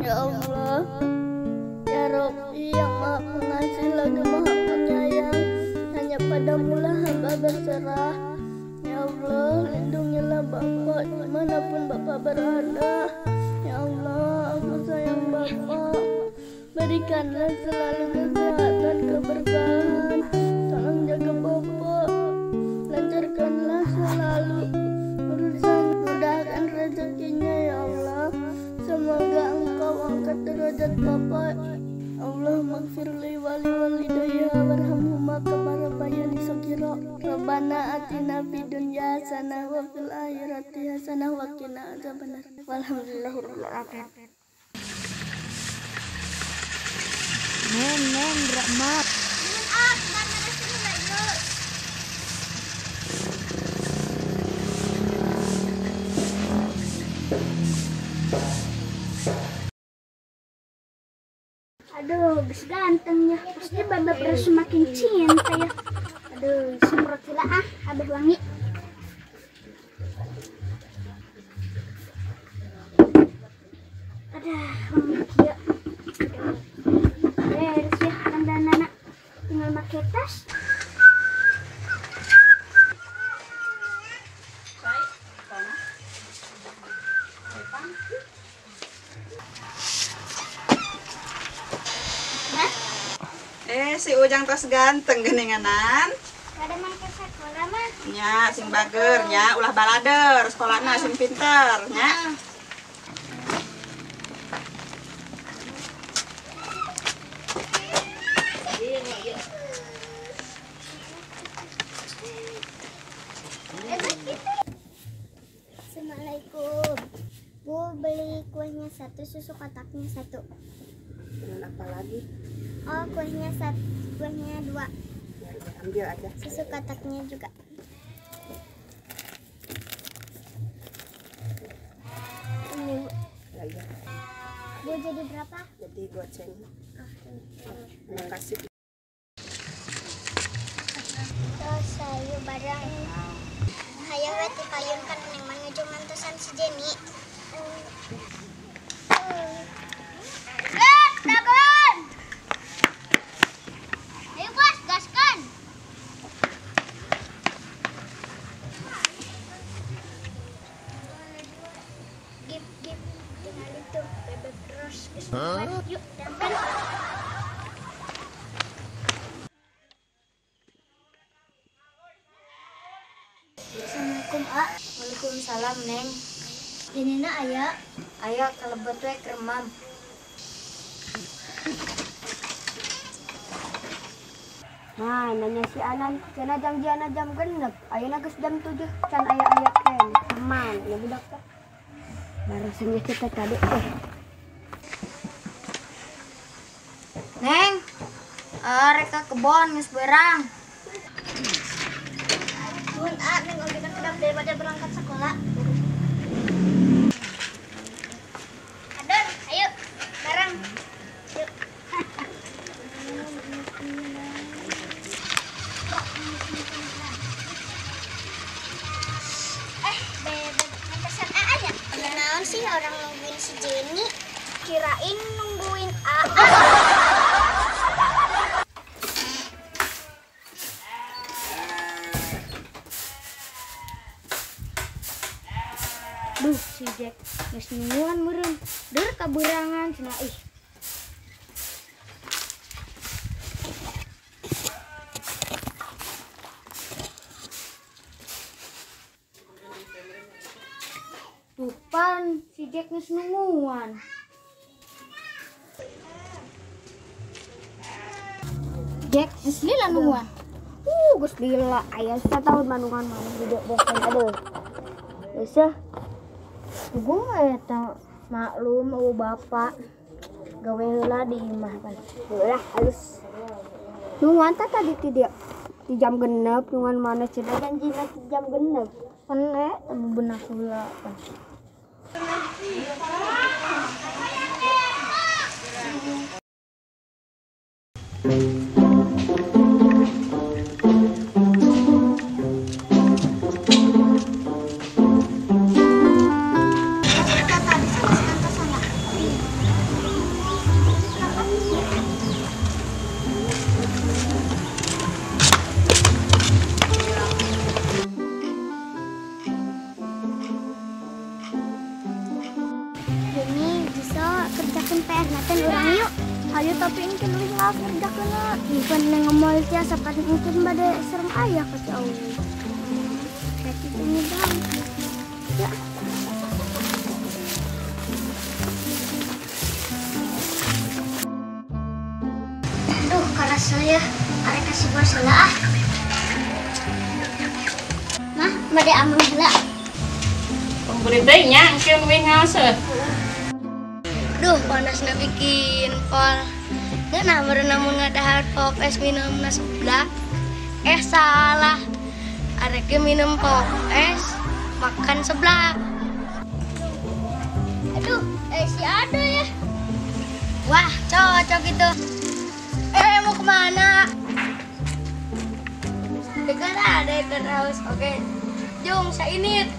Ya Allah, Ya Rabbi yang Maha Pengasih lagi Maha Penyayang, hanya padamulah hamba berserah. Ya Allah, lindungilah Bapak dimanapun Bapak berada. Ya Allah, aku sayang Bapak. Berikanlah selalu kesehatan, keberkahan. Tolong jaga Bapak, lancarkanlah selalu urusan, mudahkan rezekinya ya Allah. Semoga Engkau angkat derajat Bapak. Allahumma gfirli wali walidayya warhamhuma kama rabbayani shaghira. Rabbana atina fid dunya hasanah wa fil akhirati hasanah wa qina adzabannar. Walhamdulillahirabbil alamin. Neng rahmat. Aduh, bis gantengnya. Pasti babak terus semakin cinta ya. Aduh, semprot lah ah, habis wangi. Aduh, wangi kieu. Beres ya, dandanana. Tinggal make tas. Si Ujang tos ganteng geninganan. Kada mangke sekolah mah. Nya sing bager nya, ulah balader, sekolahna sing pinter nya. Assalamualaikum. Bu, beli kuahnya satu, susu kotaknya satu. Dengan apa lagi? Oh, kuahnya satu, kuahnya dua. Ya, ambil aja. Susu kotaknya juga. Ini, Bu. Ya, ya. Bu, jadi berapa? Jadi goceng. Oh, ini. Terima kasih. Terus sayu barang. Hayang we ti payun kan neng menuju mantosan si Jenny. Ayo bos, gaskan. Gip, gip, tinggal itu bebek terus. Yuk, datang. Assalamualaikum, A. Waalaikumsalam, Neng. Ini nak ayah. Ayah kalebet we kremam. Nah, nanya si Anan, cenah janjiana jam 6, ayeuna geus jam 7, can aya-aya keneh. Aman, ya budak teh. Barasannya kita tadi teh. Neng, rek ka kebon geus berang. Nuhun, A, neng oge kan udah daripada berangkat sekolah. Adon, ayo bareng. Yuk. Bebek pesan AA nya. Naon sih orang nungguin si Jenny, kirain nungguin AA. Duh, si Jack geus nungguan meureun. Deur kaberangan cenah ih. Tuh pan si Jack geus nungguan. Jack geus lila nungguan. Geus lila aya satahun manungan maneh di bosan aduh. Geus. Gue eta maklum eueuh bapak gawe heula di imah pan. Ulah halus. Nungan tah tadi ti dia di jam genep nungan mana cenah janjina di jam genep. Pan bebenah heula pan. Ini bisa kerjakan PR naten urang yuk. Ayo tapi ini kan lebih nggak kerjakan lah. Bukan ngemol tiasa kan mungkin bade serem ayah ke jauh. Kayak ini bang. Ya. Aduh, karena saya ada kasih masalah ah. Mah, bade amang heula. Pemberi teh nya engke we ngaos. Duh, panasna bikin pol. Ngeunah meureun mun ngadahar pop es minumna seblak. Salah. Arek ge minum pop es, makan seblak. Aduh, si Ado ya. Wah, cocok itu. Mau kemana? Dekat ada ikan haus. Oke. Jung, saya ini.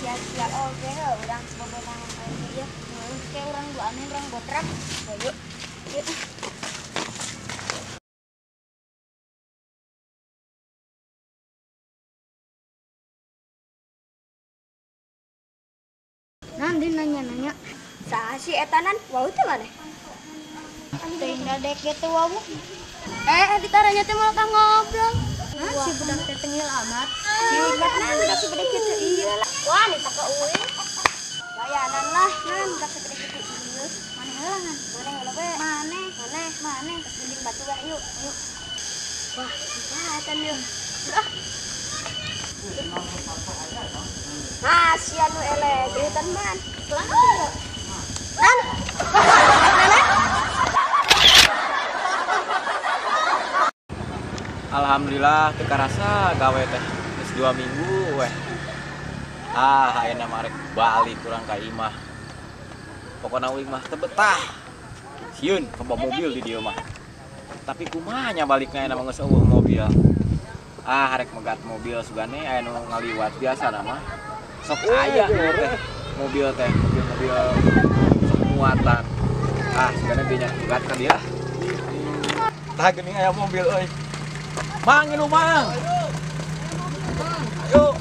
Sia-sia oge urang sebobogan aja ya. Kayak urang duaan urang botrak. Yuk. Yuk. Nanti nanya-nanya. Saha si etanan? Wau teh maneh? Teu dek ge teh wau. Ditaranya teh malah ngobrol. Nah, si budak teh tengil amat. Si budak budak si budak kitu ieu lah. Wah, nih tak eueuh. Layanan lah, nan budak si budak kitu ieu. Maneh heula ngan? Maneh heula we. Maneh, maneh, maneh. Geus mending batu we yuk, yuk. Wah, kelihatan yeuh. Ah. Nah, si anu eleh, geutan man. Nan. Alhamdulillah teu karasa gawe teh geus 2 minggu weh. Ah, ayeuna mah rek balik urang ka imah. Pokona uing mah teu betah. Sieun kabawa mobil di dieu mah. Tapi kumaha nya balikna ayeuna mah geus eueuh mobil. Ah, rek megat mobil sugane aya nu ngaliwat biasa mah. Sok aya teh mobil teh, mobil-mobil sok muatan. Ah, sugane dinya megat ka dieu lah. Tah geuning aya mobil euy. Mang, ini mang. Ayo.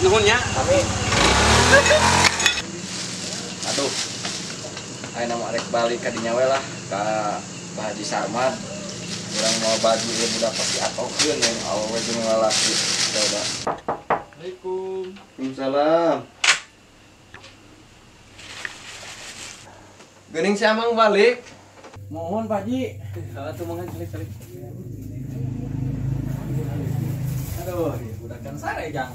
Nuhun nya, kami. Aduh. Ayeuna mah rek balik ka dinya we lah ka Pak Haji Sarman. Urang mau baju ieu budak pasti atokeun yang awewe jeung lalaki. Coba. Assalamualaikum. Waalaikumsalam. Geuning si Amang balik. Mohon Pak Haji. Atuh mangan celik-celik. Aduh, budak can sare jang.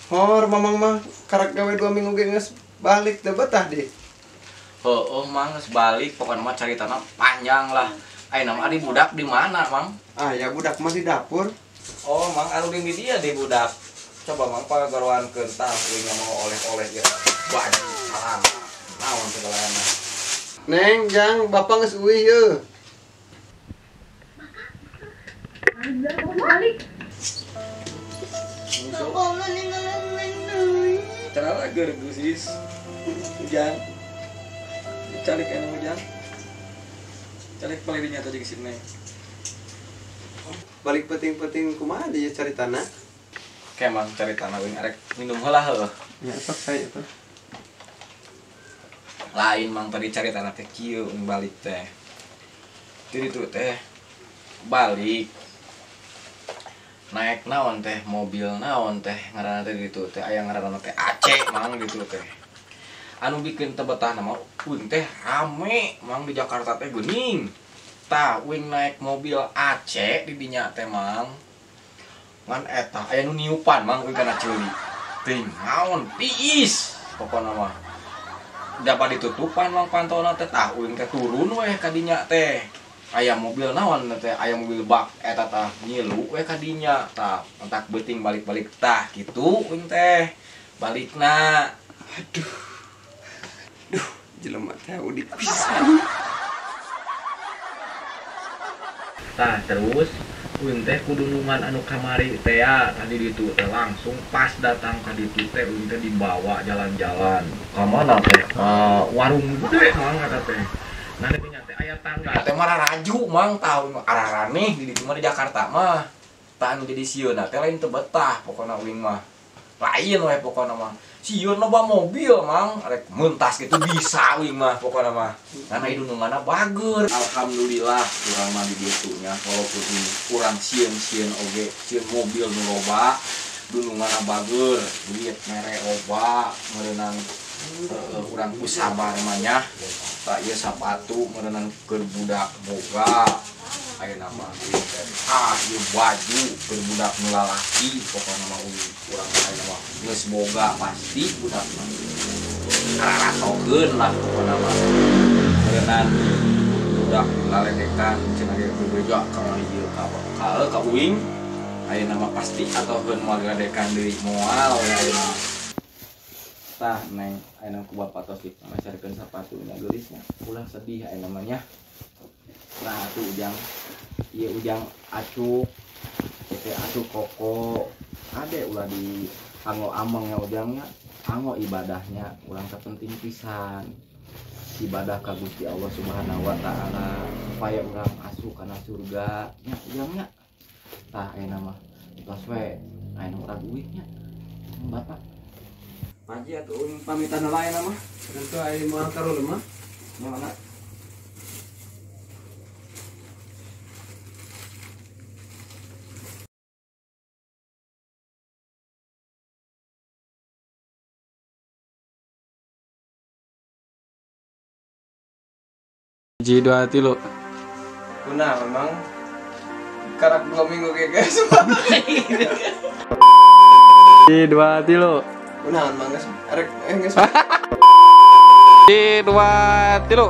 Hor mamang mah karak gawe 2 minggu ge geus balik teu betah di. Heueuh mang geus balik pokona mah caritana panjang lah. Ayeuna mah ari budak di mana, Mang? Ah ya budak mah di dapur. Oh, Mang anu di dia di budak. Coba Mang pagaroankeun tah uing mau oleh-oleh ieu. Baju salam. Naon segalana. Neng, jang bapak geus uih yeuh. Balik. Cara gergusis hujan calik enak hujan. Calik balik dinya teh jeung si Neng. Balik penting-penting kumaha dia caritana? Oke mang caritana uing arek minum heula heuh. Ya sok saya itu. Lain mang tadi caritana teh kieu uing balik teh. Jadi tuh teh balik naik naon teh mobil naon teh ngaranna teh ditu teh aya ngaranna teh AC mang ditu teh. Anu bikin teu betah mah uing teh rame mang di Jakarta teh geuning. Tah uing naik mobil AC di dinya teh mang. Ngan eta aya nu niupan mang uing kana ceuli. Teuing naon tiis pokona mah. Dapat ditutupan mang pantona teh tah uing teh turun weh ka dinya teh. Aya mobil naon teh aya mobil bak eta tah ngilu we ka dinya tah entak beuting balik-balik tah kitu uing teh balikna. Aduh. Duh, jelema teh udik pisan. Tah terus uing teh kudunungan anu kamari teh ya tadi ditu teh langsung pas datang ka ditu teh uing teh dibawa jalan-jalan ka mana teh ka warung gede mang kata teh. Nah di dinya teh aya tangga teh mah raraju mang tah uing araraneh di ditu mah di Jakarta mah. Tah anu jadi sieuna teh lain teu betah pokona uing mah. Lain we pokona mah. Sieun loba mobil mang arek mentas gitu bisa uing mah pokona mah. Karena idununganna bager. Alhamdulillah urang mah di ditu nya walaupun urang sieun-sieun oge sieun mobil nu loba dununganna bager, duit mere loba meureunan urang ku sabar mah nya. Tah ieu sapatu meureunan keur budak boga. Ayeuna mah ah ieu baju keur budak nu lalaki pokona mah urang ayeuna mah geus boga pasti budak mah. Ararasokeun lah pokona mah. Meureunan budak laledekan cenah ge bebeja ka ieu ka uing ayeuna mah pasti atohkeun moal diledekan deui moal we ayeuna. Tah Neng ayeuna ku bapak tos dimasarkeun sapatunya geulisnya ulah sedih ayeuna mah nya. Nah atuh ujang ieu ujang acuk teh acuk koko ade ulah di anggo ameng ya ujangnya anggo ibadahnya urang teh penting pisan ibadah ka Gusti Allah Subhanahu wa taala supaya urang asup kana surga nya ujangnya. Tah ayeuna mah tos we ayeuna urang uih nya bapak. Pagi atuh uing pamitan heula ayeuna mah. Tentu aya moal karul mah. Nya mana? Hiji dua tilu. Kuna memang karak 2 minggu ge guys. Hiji dua tilu. Kuna mang geus arek geus. Hiji dua tilu.